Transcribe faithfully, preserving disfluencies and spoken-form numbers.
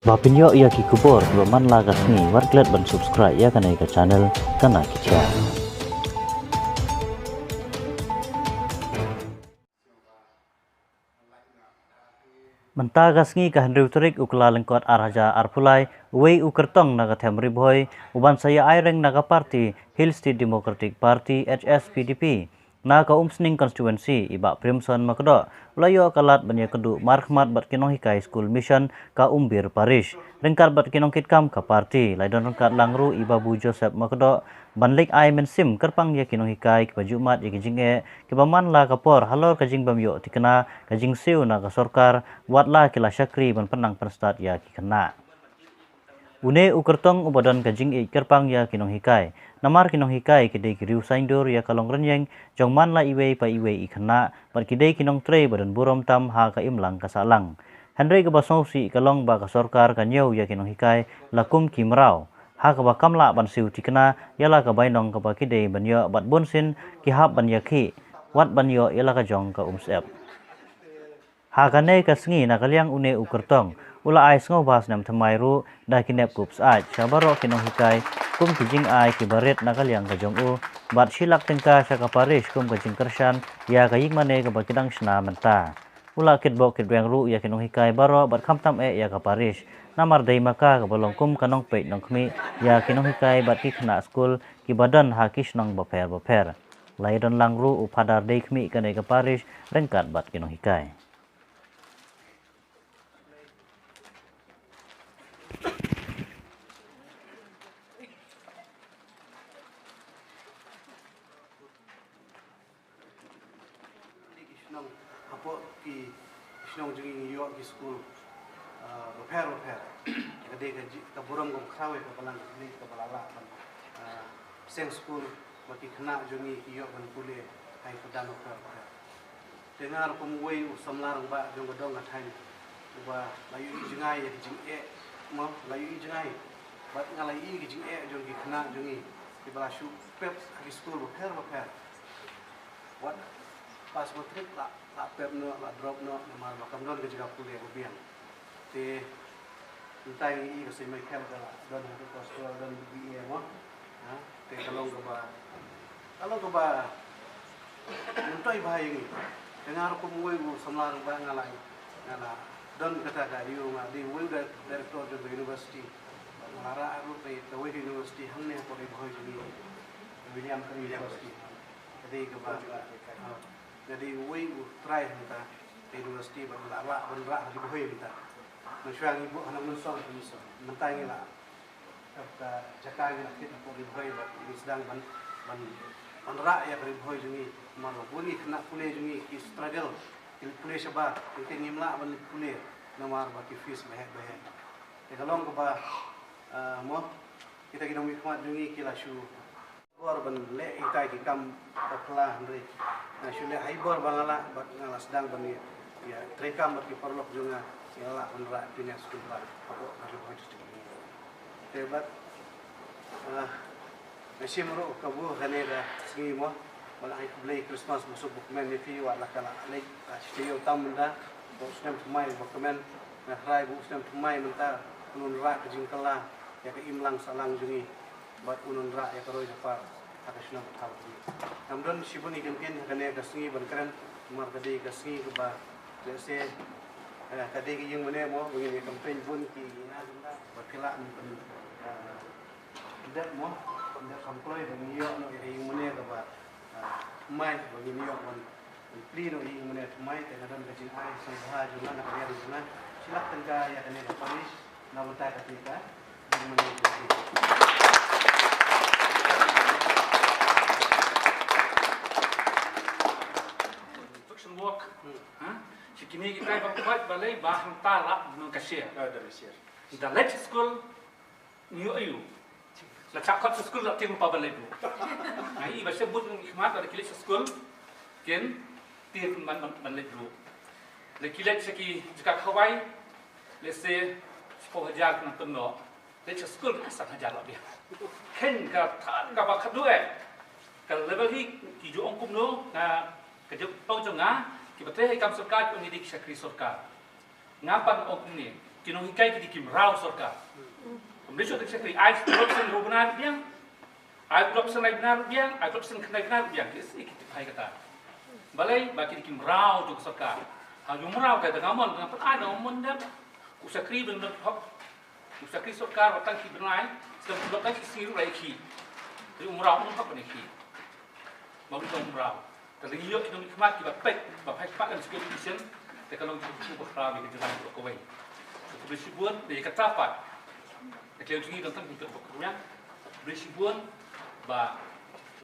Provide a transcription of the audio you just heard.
Ba pynïoh ïa ki khubor kiba man la ka sngi, wat klet ban subscribe ïa kane ka channel Kana Ki Jia. Mynta ka sngi ka hynriew tarik u Kyllalyngkot ar hajar arphew lai, uwei u kyrtong na ka them Ri Bhoi, uban sa ïa aireng na ka party Hill State Democratic Party, H S P D P, na ka Umsning constituency, i Bah Primson Makdoh, u la ïoh ka lad ban ïakynduh markhmat bad ki nonghikai skul mission ka Umbir Parish. Ryngkat bad ki nongkitkam ka party, la don ryngkat lang ruh i Babu Joseph Makdoh, ban leit ai mynsiem kyrpang ïa ki nonghikai kiba ju mad ïa ki jingeh kiba man la ka por halor ka jingbym ïoh thikna, ka jingsiew na ka sorkar, wat la ki la shakri ban pynnang pynstad ïa ki khynnah. Une u kyrtong uba don ka jingïeit kyrpang ïa ki nonghikai, namar ki nonghikai ki dei ki riew saiñdur ïa ka longrynïeng jong man la iwei pa iwei i khynnah, bad ki dei ki nongtrei ba don burom tam ha ka imlang ka sahlang. Hynrei kaba sngewsih ka long ba ka sorkar ka ñiew ïa ki nonghikai la kum ki mraw, ha kaba kam lah ban siew thikna ïa la ka bainong kaba ki dei ban ïoh, bad bunsien ki hap ban ïakhih wat ban ïoh ïa la ka jong ka umsyep. Ha kane ka sngi, na ka liang une u kyrtong, u la ai sngewbha snem thymmai ruh da ki nep kup syaid sha baroh ki nonghikai kum ki jingai kiba rit na ka liang ka jong u, bad shi lak tyngka sha ka parish kum ka jingkyrshan ïa ka ïingmane kaba ki dang shna mynta. U la kitbok kitrwiang ruh ïa ki nonghikai baroh bad khamtam eh ïa ka parish, namar dei ma ka kaba long kum ka nongpeit nongkhmih ïa ki nonghikai bad ki khynnah skul kiba don ha ki shnong bapher bapher. La ïadon lang ruh u Phadar dei khmih kane ka parish ryngkat bad ki nonghikai. Ki shnong, hapoh ki shnong jong ngi ngi ïoh ki skul, ah, bapher bapher. Ka dei ka ji-, ka burom kaba khraw ïa ka balang ka khlieh kaba la lah ban, ah, seng skul ba ki khynnah jong ngi ki ïoh ban pule ha ki kyrdan bapher bapher. Te nga ruh kum uwei u samla rangbah jong ka dong ka thaiñ uba la ïohi jngai ïa ki jingeh, mo, la ïohi jngai. Bad nga la ïohi ki jingeh jong ki khynnah jong ngi kiba la shu pep ha ki skul bapher bapher. Wat pass matric la, la pep noh, la drop noh, namar ba kam don ka jaka pule ba biang. Te mynta ngi i ka Saint Michael ka la don ha ka hostel, don B A mo. Ha, te ka long kaba, ka long kaba myntoi bha ïa ngi. Te nga ruh kum uwei u samla rangbah nga la, nga la don kata ka ïoh, nga dei uwei u di-, director jong ka university. Nga la rah ruh te kawei ka university hangne hapoh Ri Bhoi jong ngi, William Carey University. Ka dei kaba, ha, nga dei uwei u trai hangta ka university bad la rah ban rah ha Ri Bhoi mynta. Mynshuwa ngi buh ha Nongmynsong, Nongmynsong. Mynta ngi la, ka, ka jaka ngi la thied hapoh Ri Bhoi bad ngi sdang ban, ban, ban rah ïa ka Ri Bhoi jong ngi. Namar ba bun ki khynnah pule jong ngi ki struggle, ki leit pule shabar, ki, ki ngim lah ban leit pule namar ba ki fees ba heh ba heh. Te ka long kaba, ah, mo, kita ki nongmihkhmat jong ngi ki la shu bor ban leh ita ki kam bakla, hynrei nga shu leh ha i bor ba nga lah bad nga la sdang ban ïa, ïa treikam bad ki paralok jong nga, ïa lah ban rah pynïaid skul ba hapoh ka Ri Bhoi District. Te bad, ah, nga shim ruh kabu kane ka sngi mo, ba la ai khublei Christmas ba suk ba kmen ïa phi, wat la ka la leit, ah, shi taïew tam mynta, ba u snem thymmai ba kmen, nga trai ba u snem thymmai mynta un rah ka jingkylla ïa ka imlang sahlang jong ngi. Bad un rah ïa ka roi ka par ha ka shnong ka thaw. Ngam don shibun ki kyntien ha kane ka sngi ban kren, namar ka dei ka sngi kaba, lehse, eh, ka dei ka ïing mane mo, ba ngin ïa campaign bun ki ïa, ba phi lah ban, eh, dep mo, ban dep kam kloi ba ngin ïoh noh ïa ka ïing mane kaba, eh, mai, ba ngin ïoh ban Plie noh ïa kane thymmai, te nga don ka jingai sngewbha jong nga na ka liang jong nga. Shi lak tyngka ïa kane ka parish na ka bynta kata ka jingmane jong phi. Construction work. Hmm. Ha? Shi kine kita ba khot ba lei ba hangta la nang ka share. Ah, da share. Da leit school. Ngi ïoh aïu. La chak khot sha skul la tieng pa ban leit ruh. Nga i ba sha bun ngi khmat ba da ki leit sha skul. Kin tieng ban, ban, ban leit ruh. La ki leit sha ki jaka khawai. Lehse shiphew hajar ki nang pynnoh. Leit sha skul ka san hajar la biang. Khein ka than kaba khadduh eh. Ka level hi ki ju ong kumno nga ka jingpynpaw jong nga kiba trei ha i kam sorkar ki ong ngi dei ki shakri sorkar. Nga pan ong kumne. Ki nonghikai ki dei ki mraw sorkar. Ym dei shuh te ki shakri, ai klop sien hynriew bnai ruh biang, ai klop sien lai bnai ruh biang, ai klop sien khyndai bnai ruh biang, ki sni ki tip hai kata. Balei? Ba ki dei ki mraw jong ka sorkar. Ha, jong mraw ka dang mon, dang pat ai dang mon dang. U shakri ban don hok. U shakri sorkar ba tang ki bnai, sdang u lok tang ki sngi ruh lai ki. Te u mraw um hok ban ki. Ba u dang mraw. Te lyngngoh ki nongmihkhmat kiba peit, ba phai spah kan security mission, te ka long jingmut ba khraw ïa ka jylla baroh kawei. Te khublei shibun, te ïa kata pat. Te ka long jingmut tang ki baroh kawei. Khublei shibun ba